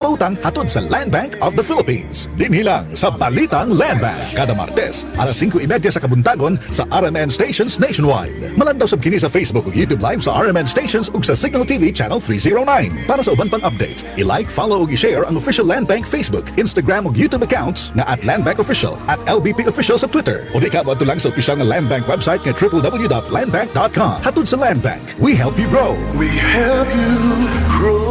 Pautang hatod sa Land Bank of the Philippines. Dinhi lang sa Balitang Land Bank. Kada Martes, alas 5:30 sa kabuntagon sa RMN stations nationwide. Malandaw sab kini sa Facebook ug YouTube Live sa RMN stations ug sa Cignal TV Channel 309. Para sa uban pang updates, i-like, follow ug i-share ang official Land Bank Facebook, Instagram ug YouTube accounts nga @LandBankOfficial, @LBPOfficial sa Twitter. O di ka moadto lang sa opisyal nga Land Bank website nga www.landbank.com. Hatod sa Land Bank, we help you grow. We help you grow.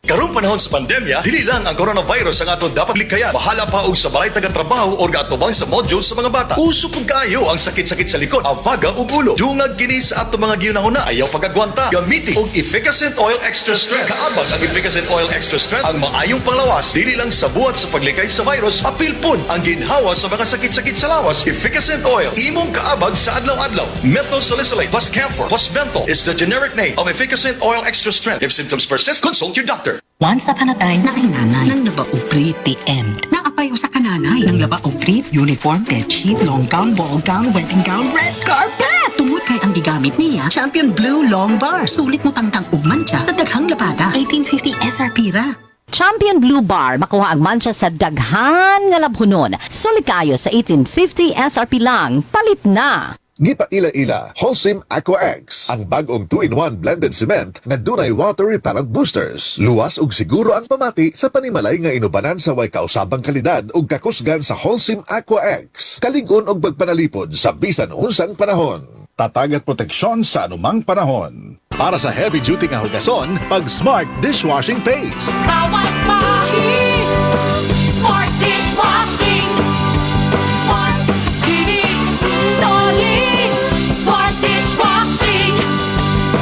Karong panahon sa pandemya, dili lang ang coronavirus ang ato dapat likayan. Bahala pa og sa balay taga-trabaho o gaatubang sa module sa mga bata. Uso pud kaayo ang sakit-sakit sa likod, abaga ug ulo. Dungag kini sa ato mga gihunahuna. Ayaw pag-agwanta. Gamiti og Efficascent Oil Extra Strength. Kaabag ang Efficascent Oil Extra Strength ang maayong panglawas. Dili lang sa buhat sa paglikay sa virus, apil pud ang ginhawa sa mga sakit-sakit sa lawas. Efficascent Oil, imong kaabag sa adlaw-adlaw. Methyl salicylate plus camphor plus menthol is the generic name of Efficascent Oil Extra Strength. If symptoms persist, consult your doctor. Once upon a time, naay nanay. Nanglaba og brief, the end. Naa pay usa ka nanay. Nanglaba og brief, uniform, bedsheet, long gown, ball gown, wedding gown, red carpet. Tungod kay ang gigamit niya, Champion Blue Long Bar. Sulit motangtang og mantsa sa daghang labada. 1850 SRP ra. Champion Blue Bar, makuha ang mantsa sa daghan nga labhonon. Sulit kayo sa 1850 SRP lang. Palit na! Gipaila-ila, Holcim Aqua X, ang bag-ong 2-in-1 blended cement nga dunay water repellent boosters. Luwas ug siguro ang pamati sa panimalay nga inubanan sa way kausabang kalidad ug kakusgan sa Holcim Aqua X. Kalig-on og pagpanalipod sa bisan unsang panahon. Tatag at proteksyon sa anumang panahon. Para sa heavy duty nga hugason, pag Smart Dishwashing Paste. Bawat pahid, Smart Dishwashing. Smart, linis, solid. Smart Dishwashing.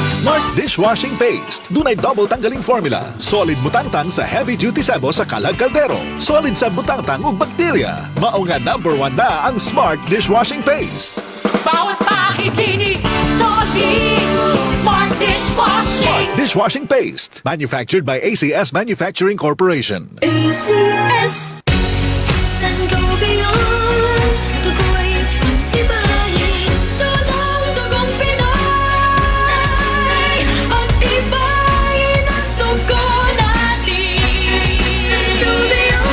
Smart Dishwashing Paste. Dunay double tanggaling formula. Solid mutangtang sa heavy duty sebo sa kalag kaldero. Solid sa butangtang ug bakterya. Mao nga number one na ang Smart Dishwashing Paste. Bawat pahid, linis, solid. Smart Dishwashing. Smart Dishwashing Paste. Manufactured by ACS Manufacturing Corporation. ACS. Sangobion, dugo'y pagtibayin. Sulong dugong Pinoy, pagtibayin ang dugo natin. Sangobion,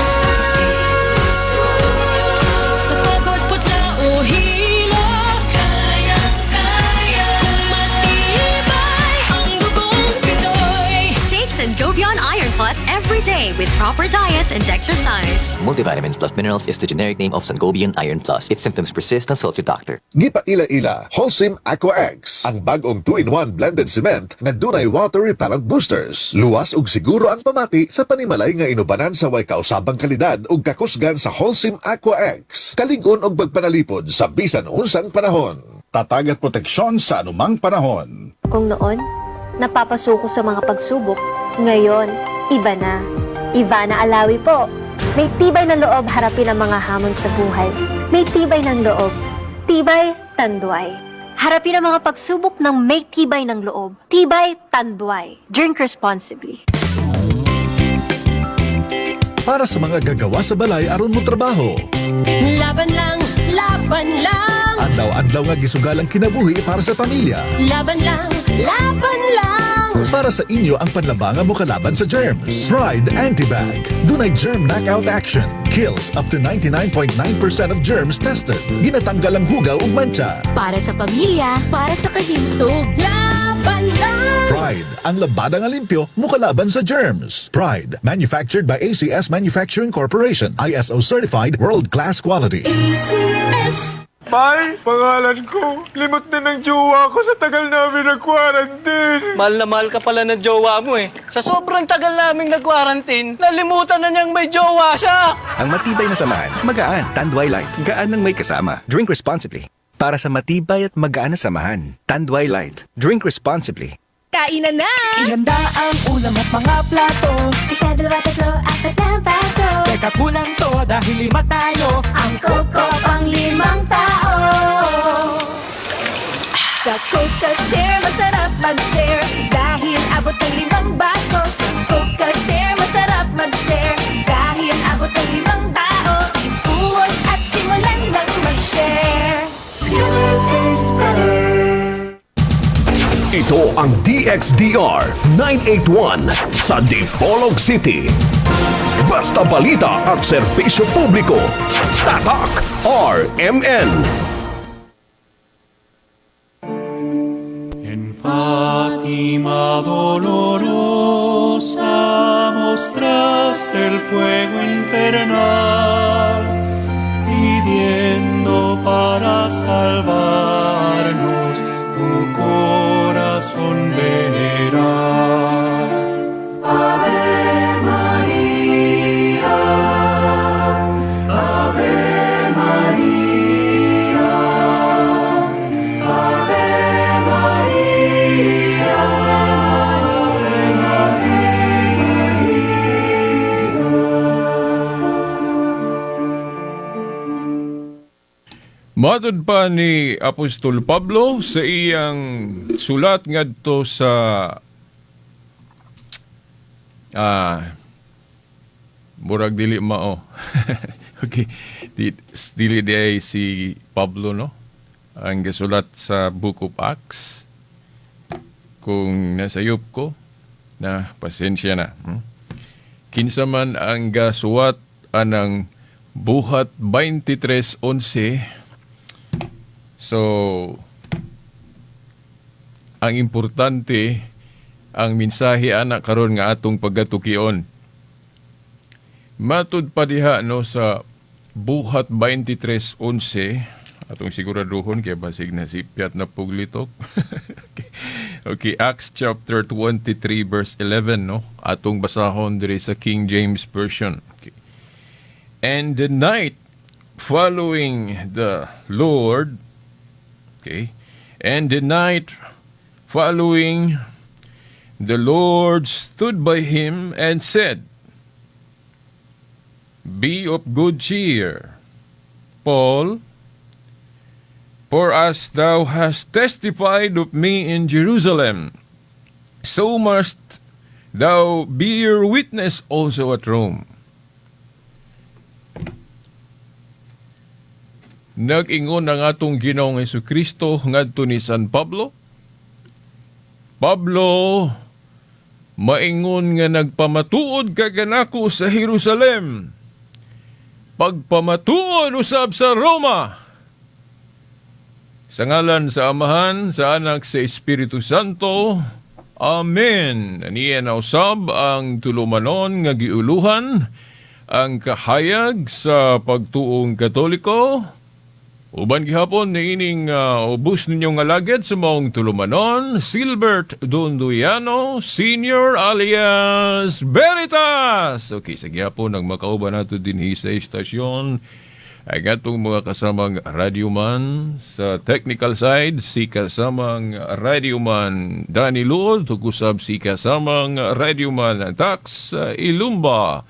sa pagod, putla o hilo, kayang-kaya. Kung matibay ang dugong Pinoy. Take Sangobion Iron Plus every day with proper diet and exercise. Multivitamins plus minerals is the generic name of Sangobion Iron Plus. If symptoms persist, consult your doctor. Gipaila-ila, Holcim Aqua X, ang bag-ong 2-in-1 blended cement nga dunay water repellent boosters. Luwas ug siguro ang pamati sa panimalay nga inubanan sa way kausabang kalidad ug kakusgan sa Holcim Aqua X. Kalig-on og pagpanalipod sa bisan unsang panahon. Tatag at proteksyon sa anumang panahon. Kung noon, napapasuko sa mga pagsubok, ngayon, iba na. Ivana Alawi po. May tibay ng loob harapin ang mga hamon sa buhay. May tibay ng loob. Tibay, Tanduay. Harapin ang mga pagsubok ng may tibay ng loob. Tibay, Tanduay. Drink responsibly. Para sa mga gagawa sa balay aron mo trabaho. Laban lang, laban lang. Adlaw-adlaw nga gisugal ang kinabuhi para sa pamilya. Laban lang, laban lang. Para sa inyo ang panlabangan mo kalaban sa germs. Pride Antibac. Dunay germ knockout action. Kills up to 99.9% of germs tested. Ginatanggal ang hugaw ug mancha. Para sa pamilya, para sa kahimsog. Laban lang! Pride, ang labada nga limpyo, mukalaban sa germs. Pride, manufactured by ACS Manufacturing Corporation. ISO certified, world-class quality. ACS. Bay, pangalan ko. Limot na ng jowa ko sa tagal namin nag-quarantine. Mahal na mahal ka pala ng jowa mo eh. Sa sobrang tagal naming nag-quarantine, nalimutan na niyang may jowa siya. Ang matibay na samahan, magaan. Tanduay Light. Gaan ng may kasama. Drink responsibly. Para sa matibay at magaan na samahan, Tanduay Light. Drink responsibly. Kainan na! Ihanda ang ulam at mga plato. Isa, dalawa, tatlo, apat na baso. Teka, kulang to dahil lima tayo. Ang Coke ko pang limang tao. Sa Coca Share, masarap mag-share. Dahil abot ng limang baso. Sa Coca Share, masarap mag-share. Dahil abot ng limang tao. Ibuhos at simulan ng mag-share. Together tastes better. Ito ang DXDR 981 sa Dipolog City. Basta balita at serbisyo publiko. Tatak RMN. En Fátima dolorosa mostraste el fuego infernal, pidiendo para salvarnos tu corazón veneral. Ave María, Ave María, Ave María, Ave María. Matod pa ni Apostol Pablo sa iyang sulat ngadto sa murag dili mao. Okay, dili di si Pablo, no, ang gasulat sa Book of Acts. Kung nasayop ko na, pasensya na. Kinsa man ang gasuwat anang Buhat 23:11. So, ang importante, ang mensahe ana karon nga atong pagatukion. Matud pa diha, no, sa Buhat 23:11, atong siguraduhon kay basig na sipyat na puglitok. Okay, Acts chapter 23 verse 11, no. Atong basahon diri sa King James Version. Okay. And the night following the Lord, okay, and the night following the Lord stood by him and said, "Be of good cheer, Paul, for as thou hast testified of me in Jerusalem, so must thou bear witness also at Rome." Nag-ingon ang atong Ginoong Hesukristo ngadto ni San Pablo, "Pablo, maingon nga nagpamatuod ka kanako sa Jerusalem, pagpamatuod usab sa Roma." Sa ngalan sa Amahan, sa Anak, sa Espiritu Santo. Amen. Aniya na usab ang tulumanon nga giuluhan ang kahayag sa pagtuong Katoliko. Uban gihapon niining ubos ninyong alagad sa maong tulumanon, Silbert Donduyano Senior alias Veritas. Okay, sa gihapon ang makauban nato dinhi sa istasyon ay atong mga kasamang radyoman sa technical side, si kasamang radyoman Danny Luod, tugusab si kasamang radyoman Tax Ilumba.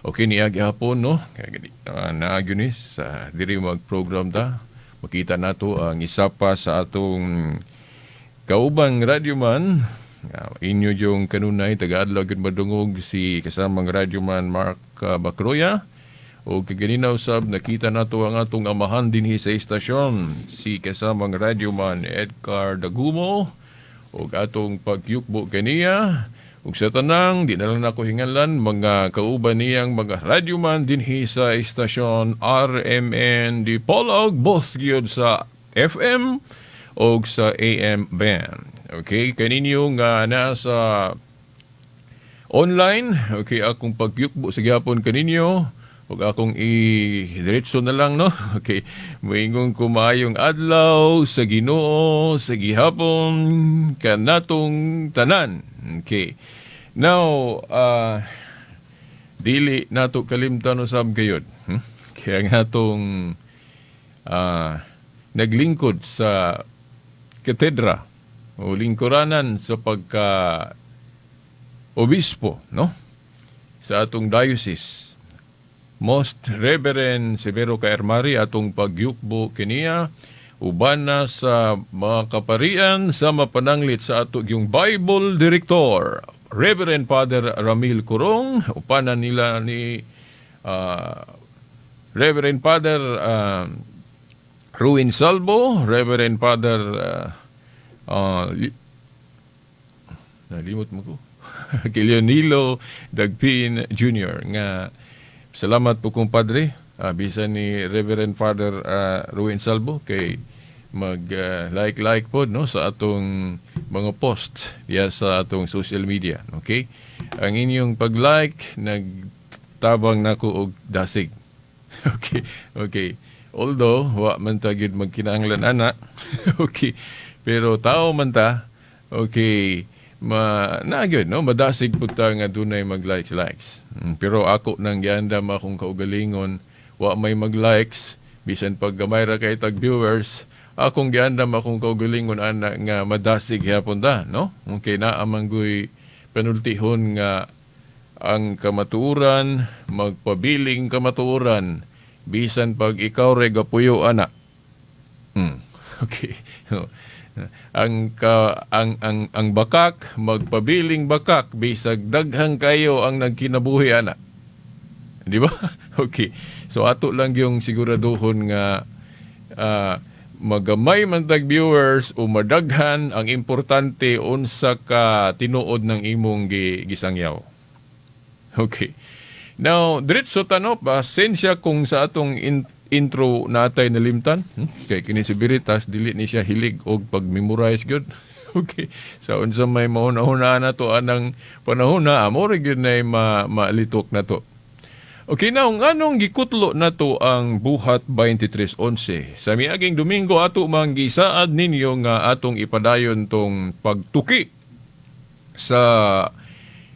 Okay, niya gihapon, no? Kaya naagyo ni sa diri mag-program ta. Makita nato ang isa pa sa atong kaubang radyoman. Inyo yung kanunay, taga-adlaw gyud madungog si kasamang radyoman Mark Bacroya. O kaganina usab nakita nato ang atong amahan dinhi sa istasyon, si kasamang radyoman Edgar Dagumo. O atong pagyukbo kaniya. Ug sa tanang, di na lang nako hinganlan, mga kauban niyang mga radyoman dinhi sa istasyon RMN Dipolog, both gyud sa FM og sa AM band. Okay, kaninyo nga nasa online, okay, akong pagyukbo sa gihapon kaninyo, ug akong i-diretso na lang, no? Okay, moingon ko maayong adlaw sa Ginoo sa gihapon kanatong tanan. Okay. Now, dili nato kalimtan usab gayud. Kaya nga atong naglingkod sa katedra o lingkuranan sa pagka obispo, no? Sa atong diocese. Most Reverend Severo Kaermari, atong pagyukbo kiniya, uban na sa mga kaparian sa mapananglit sa ato yung Bible Director, Reverend Father Ramil Curong, upanan nila ni Reverend Father Ruin Salvo, Reverend Father Nalimot mo ko. Kay Leonilo Dagpin Jr. Nga salamat po, kumpadre, bisan ni Reverend Father Ruin Salvo kay mag like like po, no, sa atong mga post diya sa atong social media. Okay? Ang inyong pag-like nagtabang nako og dasig. Okay. Although wa man ta gyud magkinahanglan ana. Okay. Pero tao man ta. Okay. Ma na gyud, no, madasig pud ta nga dunay mag-likes likes. Pero ako nang giandam akong kaugalingon, wa may mag-likes bisan pag gamay ra kay tag viewers, akong giandam akong kaugalingon ana nga madasig gyapon ta, no? Okay, naa man guy panultihon nga ang kamatuoran magpabiling kamatuoran bisan pag ikaw ray gapuyo ana. Okay. Ang ka, ang bakak magpabiling bakak bisag daghang kayo ang nagkinabuhi ana. Di ba? Okay. So ato lang yung siguraduhon nga magamay man tag viewers o madaghan, ang importante unsa ka tinuod ng imong gisangyaw. Okay. Now, diretso ta, no, pasensya kung sa atong intro natay nalimtan. Kay kini si Veritas dili ni siya hilig og pag-memorize gyud. Okay. Sa unsa may mahuna-huna na to anang panahon na amo ra gyud nay malitok na to. Okay, now, nganong gikutlo na to ang Buhat 23.11? Sa miaging Domingo, ato mang gisaad ninyo nga atong ipadayon tong pagtuki sa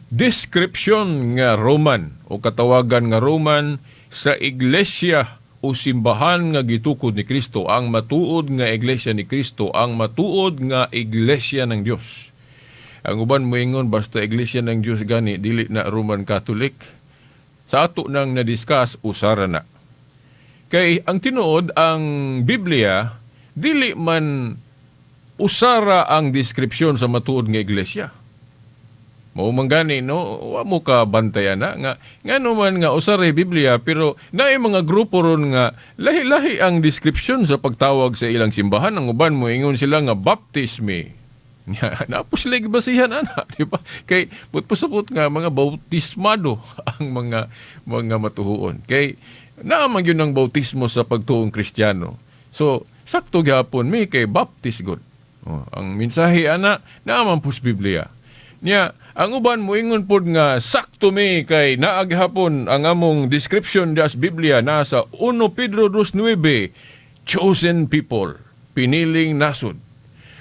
description nga Roman o katawagan nga Roman sa iglesia o simbahan nga gitukod ni Kristo, ang matuod nga iglesia ni Kristo, ang matuod nga iglesia ng Dios. Ang uban moingon basta iglesia ng Dios gani dili na Roman Catholic. Sa ato nang na-discuss, usara na. Kay ang tinuod, ang Biblia dili man usara ang description sa matuod nga iglesia. Mao man gani, no, wa mo ka bantayan na nga ngano man nga usara Biblia pero naay mga grupo ron nga lahi-lahi ang description sa pagtawag sa ilang simbahan. Ang uban mo ingon sila nga Baptist me. Napos sila gibasihan ana, di ba? Kay put nga mga bautismado ang mga matuhuon. Kay naa man gyud ang bautismo sa pagtuong Kristiyano. So sakto gyapon mi kay Baptist gud. Oh, ang mensahe ana naa man pus Biblia. Nya, ang uban moingon pod nga sakto mi kay naa gihapon ang among description das Biblia nasa 1 Pedro 2:9, chosen people, piniling nasod.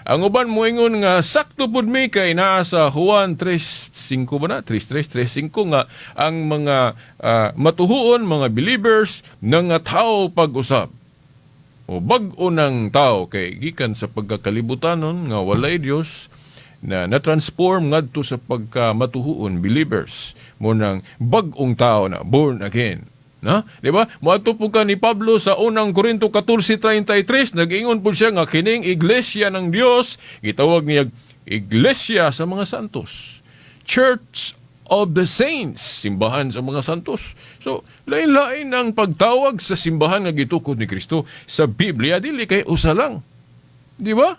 Ang uban moingon nga sakto pud mi kay naa sa Juan 3:5 ba na? 3:3, 3:5 nga ang mga matuhuon, mga believers nga tao pag-usab. O bag-o ng tao kay gikan sa pagkakalibutanon nga walay Dios na na-transform ngadto sa pagkamatuhuon, believers mo nang bag-ong tao na born again. Na? Di ba? Moadto po ka ni Pablo sa unang Korinto 14:33, nag-ingon po siya nga kining iglesia ng Dios, gitawag niya iglesia sa mga santos. Church of the Saints, simbahan sa mga santos. So, lain-lain ang pagtawag sa simbahan nga gitukod ni Kristo sa Biblia, dili kay usa lang. Di ba?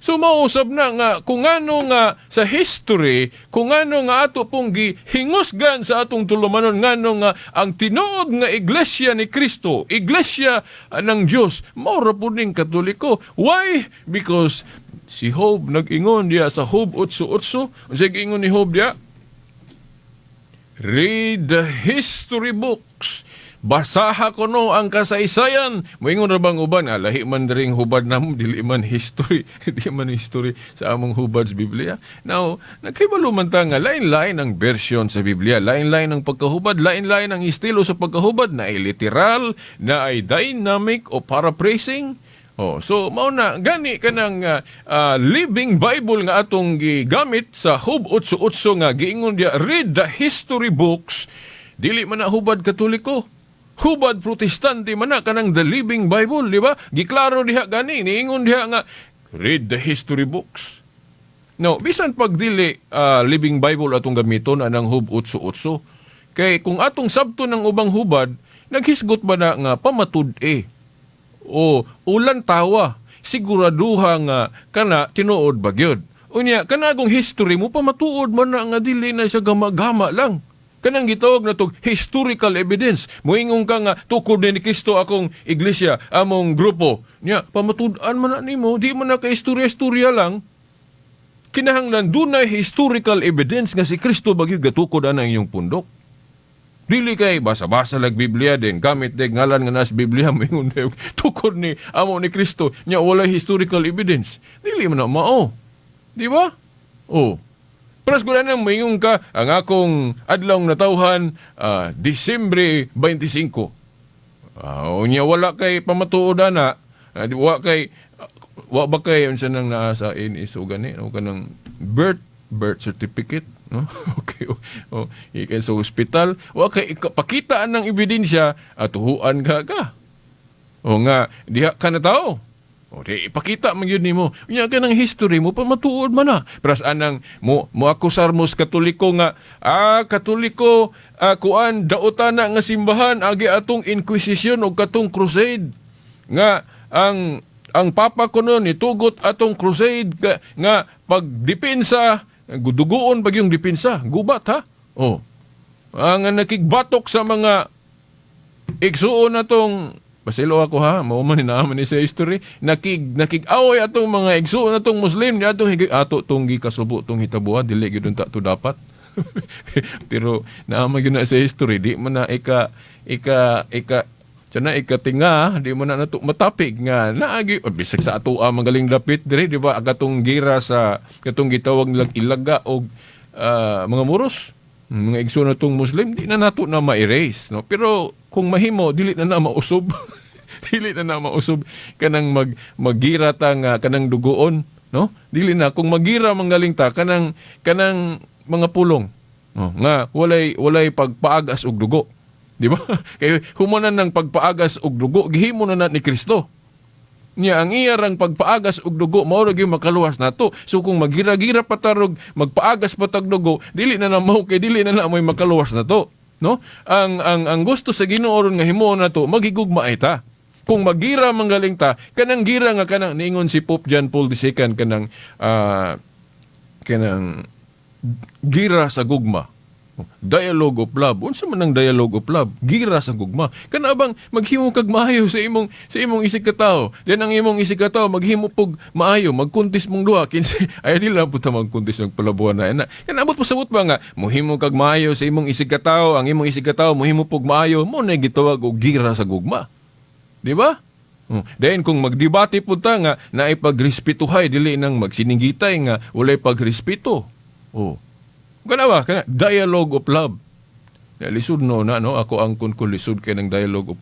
So mausab na nga kung ano nga sa history, kung ano nga ato pong gihingusgan sa atong tulumanon, ngano nga ang tinuod nga iglesia ni Kristo, iglesia ng Dios, mao ra pud ning Katoliko. Why? Because si Job nag-ingon diya sa Job 8:8. Unsay giingon ni Job diya? Read the history books. Basaha ko no ang kasaysayan. Moingon ra bang uban, lahi man ring hubad namo, dili man history, di man history sa among hubad sa Biblia. Now, nagkibalo man ta nga lain-lain ang version sa Biblia, lain-lain ang pagkahubad, lain-lain ang estilo sa pagkahubad, na ay literal, na ay dynamic o paraphrasing. Oh, so mao na gani kanang Living Bible nga atong gigamit sa Job 8:8 nga giingon diya, read the history books, dili man na hubad Katoliko. Hubad Protestante man na kanang The Living Bible, di ba? Giklaro diha gani, niingon diha nga read the history books. No, bisan pag dili Living Bible atong gamiton anang Job 8:8. Kay kung atong sabto ng ubang hubad, naghisgot ba na nga pamatud-e o ulan tawa, siguraduha nga kana tinuod ba gyud. Unya, kanagong history mo pamatuod man na nga dili na siya gama-gama lang. Kanang gitawag na tog historical evidence. Moingon ka nga tukod ni Kristo akong iglesia, among grupo. Nya, pamatud-an man na nimo, di man na ka istorya-istorya lang. Kinahanglan dunay historical evidence nga si Kristo bagyo gatukod ana inyong pundok. Dili kay basa-basa lag Biblia din gamit de ngalan nga nas Biblia, moingon dayon tukod ni amo ni Kristo, nya walay historical evidence. Dili man na mao. Di ba? Oh. Pras ko na moingon ka ang akong adlaw natawhan, Disyembre 25. Unya wala kay pamatuod ana, di wa kay wa ba kay unsa nang naa sa NSO gani o kanang birth birth certificate, no? Okay, o ikay sa ospital, wa kay pakita ang ebidensya at tuhuan ka ka. O nga diha ka na tao. O di ipakita man gyud nimo. Unya ka ng history mo pamatuod man na. Pras anang mo moakusar mo sa Katoliko nga Katoliko, kuan, dautan na nga simbahan agi atong inquisition og katong crusade nga ang papa kuno nitugot atong crusade nga pagdepensa, duguon pag yung depensa gubat ha. Oh. Ang nakigbatok sa mga igsuon natong. Pasilo ako ha, mao man ni naaman ni sa history, nakig-away atong mga igsuon natong Muslim ni atong ato tong gikasubo tong hitabuan, dili gyud unta to dapat. Pero naaman gyud na sa history, di man na ika ika ika tsana ikatinga, di man na nato matapig nga naagi o, bisag sa ato magaling dapit dire, di ba, katong gira sa katong gitawag nilang Ilaga og mga Muros, mga igsuon natong Muslim, di na nato na ma-erase, no? Pero kung mahimo, dili na na mausob. Dili na na mausob kanang maggira ta nga kanang dugoon, no? Dili na kung magira manggaling ta kanang kanang mga pulong, no? Nga walay pagpaagas og dugo. Di ba? Kay humanan ng pagpaagas og dugo, gihimo na na ni Kristo. Nya ang iya rang pagpaagas og dugo mao ra gyud makaluwas nato. So kung magira-gira pa tarog, magpaagas pa tag dugo, dili na na mao kay dili na na moy makaluwas nato, no? Ang gusto sa Ginoo ron nga himuon nato, maghigugma ay ta. Kung magira manggaling ta, kanang gira nga kanang niingon si Pope John Paul II kanang kanang gira sa gugma. Dialogue of love. Unsa man ang dialogue of love? Gira sa gugma. Kana bang maghimo kag maayo sa imong isig katawo. Then ang imong isig katawo maghimo pog maayo, magkuntis mong duha kinsa ay di lang puta magkuntis magpalabuan na ina. Kana abot pasabot ba nga mohimo kag maayo sa imong isig katawo, ang imong isig katawo mohimo pog maayo, mo na gitawag og gira sa gugma. Di ba? Then kung magdebate pud ta nga naay pagrespetuhay, dili nang magsiningitay nga walay pagrespeto. Oh. Kana ba? Kana dialogue of love. Ya, lisod no na, no, ako ang kun ko lisod kay ng dialogue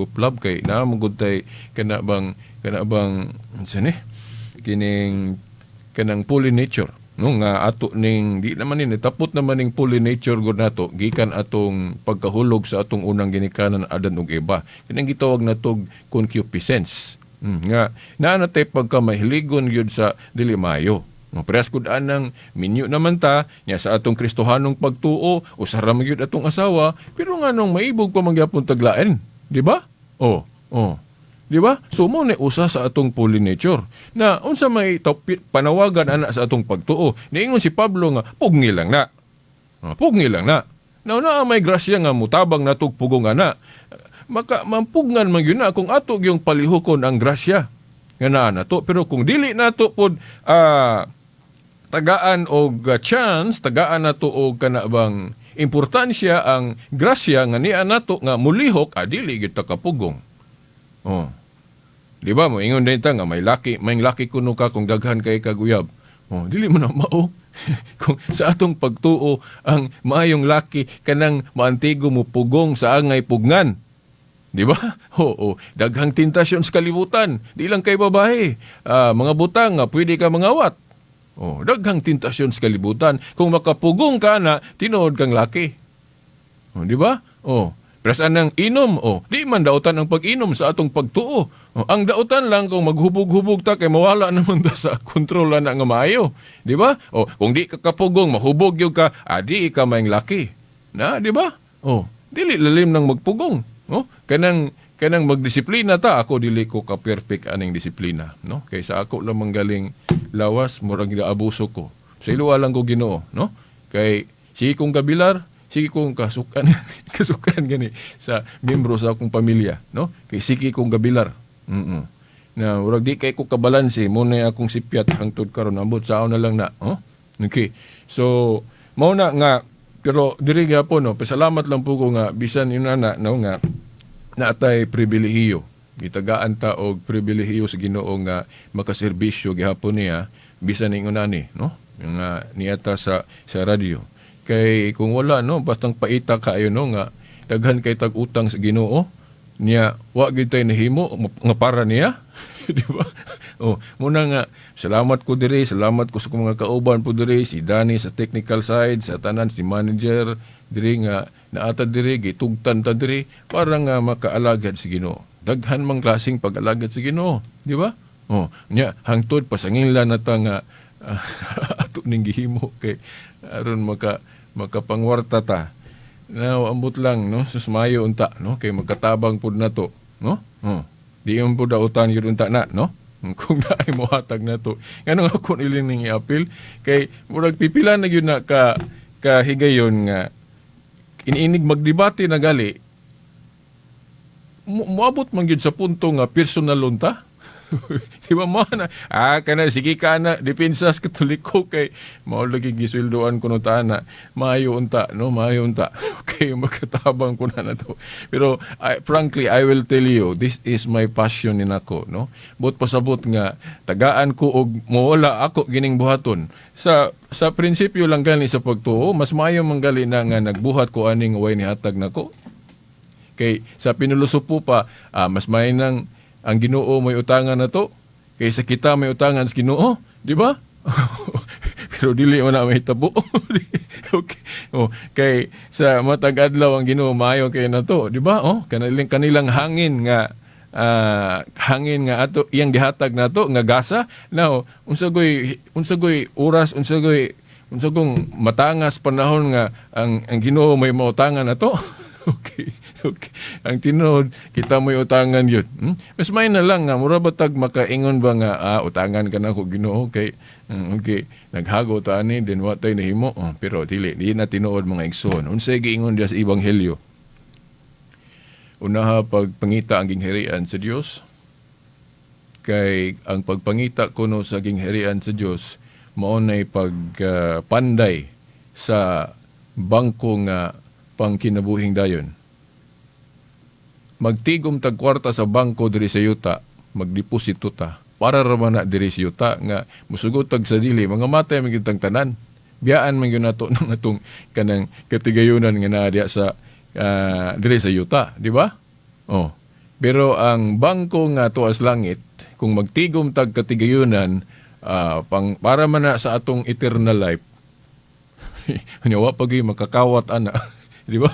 of love kay naa man gud tay kana bang unsa ni kining kanang polynature, no, nga ato ning di naman ni tapot naman ning polynature gud nato gikan atong pagkahulog sa atong unang ginikanan, Adan ug Eva, kanang gitawag natog concupiscence, nga naa na tay pagka mahiligon gyud sa dili maayo. No, parehas gud anang minyo naman ta nya sa atong Kristohanong pagtuo, usa ra man gyud atong asawa, pero nganong maibog pa man gyapon taglain, di ba? Oh. Di ba? So mo ni usa sa atong polynature na unsa may panawagan ana sa atong pagtuo. Niingon si Pablo nga pugni lang na. Ah, pugni lang na. Now naa may grasya nga mutabang natog pugong ana. Maka mampugngan man gyud na kung ato gyung palihukon ang grasya nga naa nato. Pero kung dili nato pod tagaan og chance, tagaan nato og kana bang importansya ang grasya nga niya nato nga mulihok, dili gyud ta kapugong. Oh. Di ba mo ingon din ta nga may laki kuno ka kung daghan kay kaguyab. Oh, dili mo na mao. Kung sa atong pagtuo ang maayong laki kanang maantigo mo pugong sa angay pugnan. Di ba? Oo, daghang tentasyon sa kalibutan. Di lang kay babae. Mga butang nga pwede ka mangawat. Oh, daghang tentasyon sa kalibutan. Kung makapugong ka na, tinuod kang laki. Oh, di ba? Oh, Pres anang inom, oh, di man dautan ang pag-inom sa atong pagtuo. Oh, ang dautan lang kung maghubog-hubog ta kay mawala naman ta sa kontrol na nga maayo. Di ba? Oh, kung di ka kapugong, mahubog gyud ka, adi ka maing laki. Na, di ba? Oh, dili lalim nang magpugong. Oh, kanang Kanang magdisiplina ta, ako dili ko ka perfect aning disiplina, no? Kay sa ako lang manggaling lawas, murag abuso ko. Sa iluwa lang ko Ginoo, no? Kay sige kong kabilar, sige kong kasukan kasukan gani sa membro sa akong pamilya, no? Kay sige kong gabilar. Na murag di kay ko kabalanse mo na akong sipyat hangtod karon, ambot sao na lang na, oh? Okay. So mao na nga, pero diri gyapon, no, pasalamat lang po ko nga bisan yun na, no, nga naatay pribilehiyo. Gitagaan ta og pribilehiyo sa Ginoo nga makaserbisyo gihapon niya bisan ingon ani, no? Nga niata sa radyo. Kay kung wala, no, bastang paita kaayo, no, nga daghan kay tag utang sa Ginoo niya, wa gyud tay nahimo nga para niya. Di ba? Oh, muna nga salamat ko diri, salamat ko sa akong mga kauban po diri, si Danny sa technical side, sa tanan, si manager diri nga naata diri, gitugtan ta diri para nga makaalagad sa Ginoo. Daghan mang klaseng pag-alagad sa Ginoo, di ba? Oh, nya hangtod pasanginlan na ta nga ato ning gihimo kay aron makapangwarta ta. Now, ambot lang, no, susmayo unta, no, kay magkatabang pud nato, no? Oh. Di man pud dautan gyud unta na, no? Kung naay mohatag nato. Nganong ako niling ning iapil kay murag pipila na gyud na ka kahigayon nga iniinig magdebate na gali, moabot man gyud sa punto nga personal unta. Di ba mo na kana sige ka na depensa sa Katoliko kay mao lagi gisweldoan kuno ta na maayo unta, no, maayo unta. Okay, magkatabang ko na to. Pero frankly, I will tell you, this is my passion ni nako, no? But pasabot nga tagaan ko og mawala ako gining buhaton. Sa prinsipyo lang gani sa pagtuo, mas maayo man gali na nga nagbuhat ko aning way nihatag nako. Kay sa pinulosopo pa, mas maayo nang ang Ginoo may utangan na to kaysa kita may utangan sa Ginoo, di ba? Pero dili man na mahitabo. Okay. Oh, kay sa matag adlaw ang Ginoo maayo kay nato, di ba? Oh, kanilang hangin nga hangin nga ato iyang gihatag nato nga gasa. Now, unsa goy oras, unsa gong matangas panahon nga ang Ginoo may mautangan nato? Okay. Okay. Ang tinuod, kita mo'y utangan yun. Mas may na lang nga, mura ba tag makaingon ba nga, utangan ka na ko Ginoo, okay. Okay. Naghago ta ani, din wa tay nahimo. Oh, pero dili, di na tinuod, mga igsoon. Unsay giingon diya sa Ebanghelyo? Unaha pagpangita ang gingharian sa Dios. Kay ang pagpangita kuno sa gingharian sa Dios, mao nay pagpanday sa bangko nga pangkinabuhing dayon. Magtigom tag kwarta sa bangko diri sa yuta, magdeposito ta. Para ra man na diri sa yuta nga musugot tag sa dili, mga matay man gyud tang tanan. Biyaan man gyud nato nang atong kanang katigayunan nga naa diya sa diri sa yuta, di ba? Oh. Pero ang bangko nga tuas langit, kung magtigom tag katigayunan pang para man na sa atong eternal life, nya wa pa gyud makakawat ana. Di ba?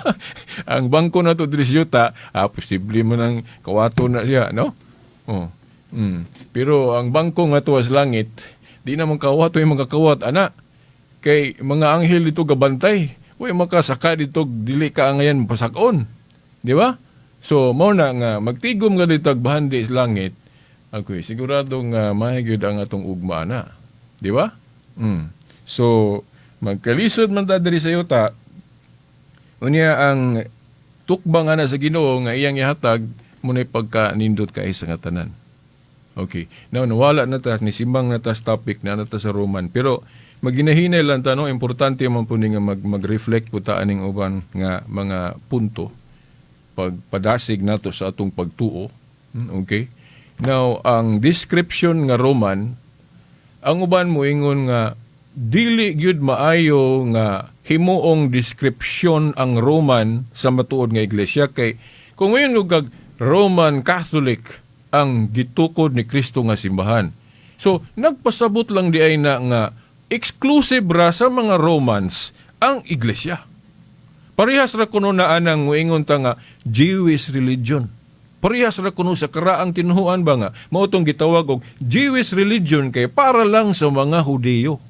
Ang bangko na to diri sa yuta, posible mo nang kawato na siya, no? Oh. Pero ang bangko nga tuwas langit, di na man kawato yung mga kawat, ana. Kay mga anghel dito gabantay. Uy, makasaka dito, dili ka angayan pasakon. Di ba? So, mao na nga, magtigom nga dito agbahandi sa langit, ako'y sigurado nga mahigid ang atong ugma na. Di ba? So, magkalisod man ta diri sa yuta, unya ang tukbang nga na sa Ginoo nga iyang ihatag muna'y pagka nindot kay sa nga tanan. Okay. Now, nawala na ta, nisimbang na ta sa topic na ta sa Roman. Pero maginahinay lang ta, no? Importante man po ni nga mag-reflect po ta aning uban nga mga punto pagpadasig nato sa atong pagtuo. Okay? Now, ang description nga Roman, ang uban mo ingon nga dili gyud maayo nga himuong description ang Roman sa matuod nga iglesia, kay kung ngayon kag Roman Catholic ang gitukod ni Kristo nga simbahan. So nagpasabot lang di ay na nga exclusive ra sa mga Romans ang iglesia. Parehas ra kuno na anang muingon ta nga Jewish religion. Parehas ra kuno sa karaang tinuhuan ba nga mao tong gitawag og Jewish religion kay para lang sa mga Hudiyo.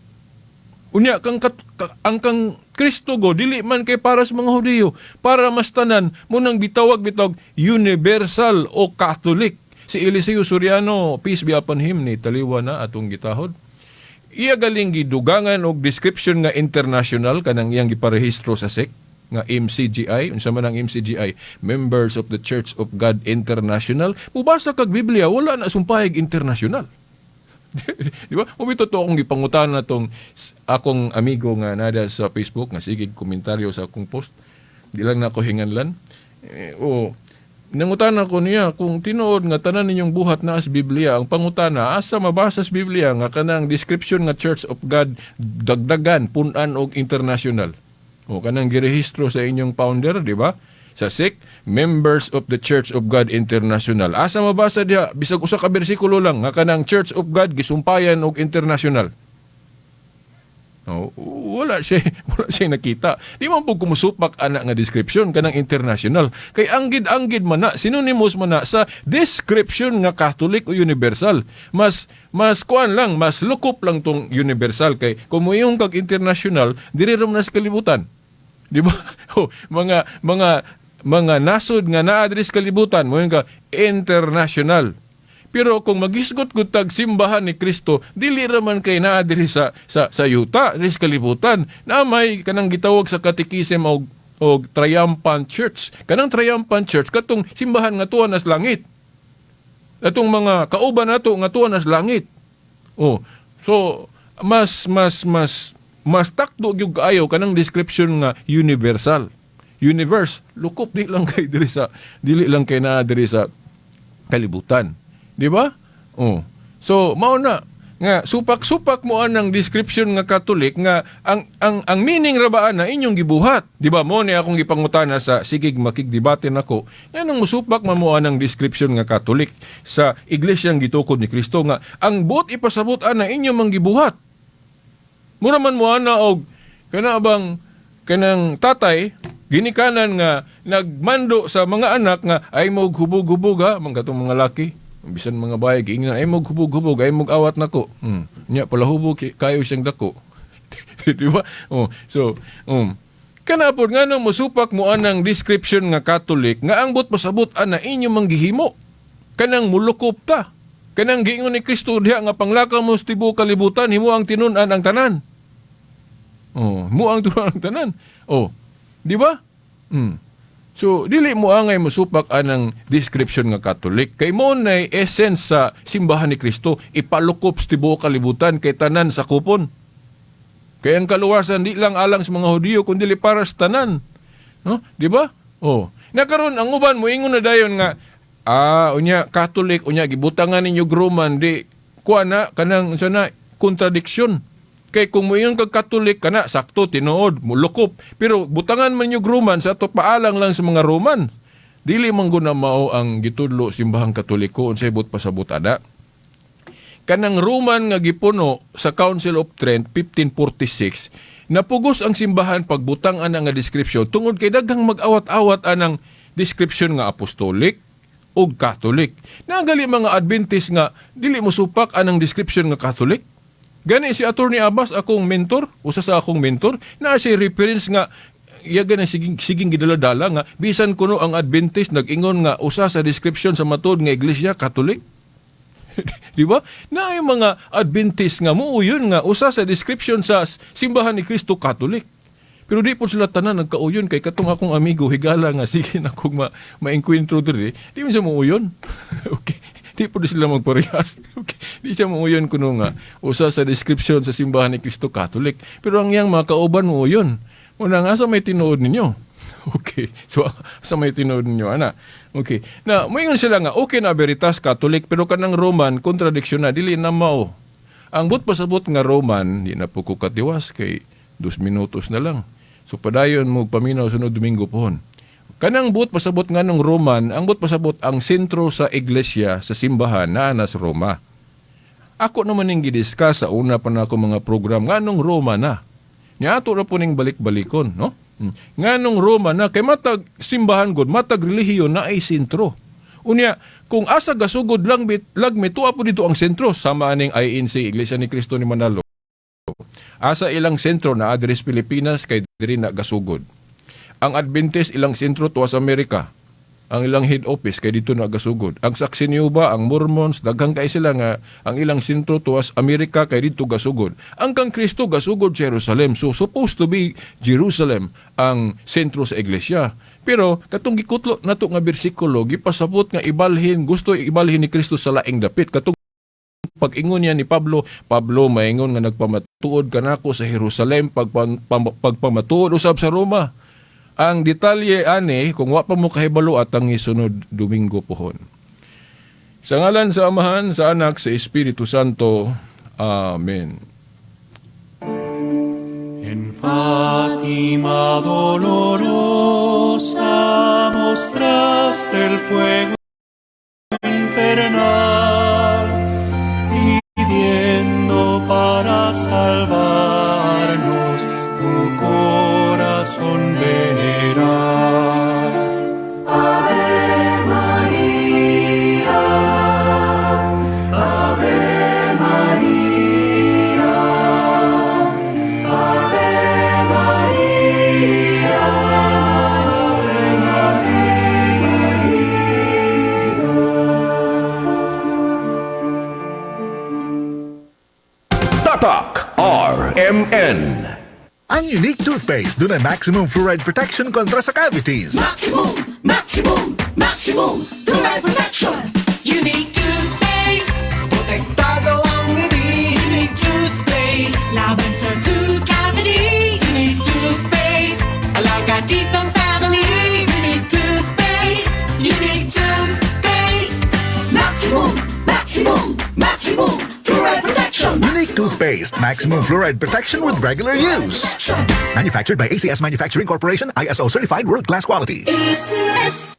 Unya kang kat, ka, ang kang Kristo go dili man kay para sa mga Hudiyo, para mas tanan mo nang gitawag bitawg universal o Catholic. Si Eliseo Soriano, peace be upon him, ni taliwa na atong gitahod. Iya galing gidugangan og description nga international kanang iyang giparehistro sa SEC nga MCGI. Unsa man ang MCGI? Members of the Church of God International. Mubasa kag Biblia, wala na sumpahig international, di ba? Mubito to akong gipangutana tong akong amigo nga nada sa Facebook nga sige komentaryo sa akong post. Di lang na ako hinganlan. Eh, o nangutana ko niya kung tinuod nga tanan ninyong buhat na as Biblia. Ang pangutana, asa mabasa sa Biblia nga kanang description nga Church of God dagdagan, punan og international? O kanang girehistro sa inyong founder, di ba? Sa SEC, Members of the Church of God International. Asa mabasa diha bisag usa ka bersikulo lang nga kanang Church of God gisumpayan og international? Oh, wala siya nakita. Di man po kumusupak ana nga description kanang international. Kay anggid-anggid man na, synonymous man na sa description nga Catholic o universal. Mas mas kuan lang, mas lukop lang tong universal kay kung moingon kag international, diri ra man na sa kalibutan. Di ba? Oh, mga nasod nga naa diri sa kalibutan, mo ka international. Pero kung magisgot gud tag simbahan ni Kristo, dili ra man kay naa diri sa yuta, diri sa kalibutan. Na may kanang gitawag sa katekism og triumphant church. Kanang triumphant church katong simbahan nga tuwa nas langit. Atong mga kauban nato nga tuwa nas langit. Oh, so mas mas mas mas takdo gyud kaayo kanang description nga universal. Universe, lukop di lang kay diri sa dili lang kay naa diri sa kalibutan. Di ba? Oh. So, mao na nga supak-supak mo anang description nga Catholic nga ang meaning ra ba na inyong gibuhat. Di ba? Mo ni akong gipangutana sa sigig makigdebate nako. Nganong musupak man mo anang description nga Catholic sa iglesyang gitukod ni Kristo nga ang buot ipasabot ana inyo mang gibuhat. Mura man mo ana og kana bang kanang tatay ginikanan nga nagmando sa mga anak nga ay mo hubog-hubog ha, mga katong mga laki bisan mga bahay giingnan ay mo hubog-hubog, ay mo awat nako. Nya palahubog kayo siyang dako, di ba? Oh, so kana pod, ngano mosupak mo anang description nga Catholic nga ang buot pasabot ana inyo manggihimo, kanang mulukop ta, kanang giingon ni Kristo diha nga panglakaw mo sa tibuok kalibutan, himo ang tinun-an ang tanan. Oh, mo ang tinun-an ang tanan. Oh, di ba? So, dili mo angay mosupak anang description nga Catholic. Kay mo nay essence sa simbahan ni Kristo, ipalukop sa tibuok kalibutan kay tanan sa kupon. Kay ang kaluwasan di lang alang sa mga Hudiyo kundi para sa tanan. No? Di ba? Oh. Nakaron ang uban mo ingon na dayon nga unya Catholic, unya gibutangan ninyo Roman, di kuha na kanang unsa na contradiction. Kay kung moingon kag Catholic kana sakto tinuod, mulukop. Pero butangan man yung Roman sa ato paalang lang sa mga Roman. Dili man guna mao ang gitudlo simbahang Katoliko, unsay buot pasabot ana. Kanang Roman nga gipuno sa Council of Trent 1546, napugos ang simbahan pagbutang ana nga description tungod kay daghang mag-awat-awat anang description nga apostolic ug Catholic. Nagali mga Adventist nga dili mo supak anang description nga Catholic. Gani si Attorney Abbas, akong mentor, usa sa akong mentor, na siya reference nga iya gani siging, siging gidala-dala nga bisan kuno ang Adventist nag-ingon nga usa sa description sa matuod nga iglesia Catholic. Di ba? Na ay mga Adventist nga muuyon nga usa sa description sa simbahan ni Kristo Catholic. Pero di po sila tanan nagkauyon kay katong akong amigo higala nga sige na kong maengkwentro diri, di man siya muuyon. Okay. Di po di sila magparehas. Okay. Di siya muuyon kuno nga usa sa description sa simbahan ni Kristo Catholic. Pero ang iyang mga kauban muuyon. Una nga sa may tinuod ninyo. Okay. So sa may tinuod ninyo ana. Okay. Na moingon sila nga okay na Veritas Catholic pero kanang Roman contradiction na, dili na mao. Ang but pasabot nga Roman, di na po ko katiwas kay 2 minutos na lang. So padayon mo paminaw sunod Domingo pohon. Kanang buot pasabot nga nung Roman, ang buot pasabot ang sentro sa iglesia, sa simbahan naa na sa Roma. Ako naman ning gidiscuss sa una pa na ako mga program nganong Roma na. Nya ato ra po ning balik-balikon, no? Nganong Roma na, kay matag simbahan gud, matag relihiyon na ay sentro. Unya, kung asa gasugod lang bit lagmi tuwa po dito ang sentro sama aning INC, Iglesia ni Cristo ni Manalo. Asa ilang sentro na diri sa Pilipinas kay diri na gasugod. Ang Adventist, ilang sentro tuwa sa Amerika. Ang ilang head office kay dito na gasugod. Ang Saksi ni Jehova, ang Mormons, daghan kay sila nga ang ilang sentro tuwa sa Amerika kay dito gasugod. Ang kang Kristo gasugod sa Jerusalem. So supposed to be Jerusalem ang sentro sa iglesia. Pero katong gikutlo nato nga bersikulo, gipasabot nga ibalhin, gusto ibalhin ni Kristo sa laing dapit. Katong pag-ingon niya ni Pablo, Pablo maingon nga nagpamatuod kanako sa Jerusalem, pagpamatuod usab sa Roma. Ang detalye ani, kung wa pa mo kahibalo, at ang isunod Domingo pohon. Sa ngalan sa Amahan, sa Anak, sa Espiritu Santo. Amen. En Fátima dolorosa mostraste el fuego infernal, pidiendo para salvarnos tu corazón veneral. Ave Maria, Ave Maria, Ave Maria, Ave Maria. Tatak RMN. Ang unique toothpaste, dunay maximum fluoride protection kontra sa cavities. Maximum, maximum, maximum fluoride protection. Unique toothpaste, protektado ang ngiti. Unique toothpaste, laban sa tooth cavities. Unique toothpaste, alaga teeth ng family. Unique toothpaste, unique toothpaste. Maximum, maximum, maximum fluoride protection. Unique toothpaste, maximum fluoride protection with regular use. Manufactured by ACS Manufacturing Corporation, ISO certified world-class quality. ACS.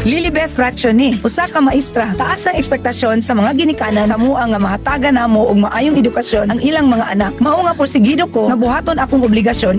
Lilibeth Rationi, usa ka maestra. Taas ang ekspektasyon sa mga ginikanan sa mua nga mahatagan namo og maayong edukasyon ang ilang mga anak. Mao nga porsigido ko nga buhaton akong obligasyon.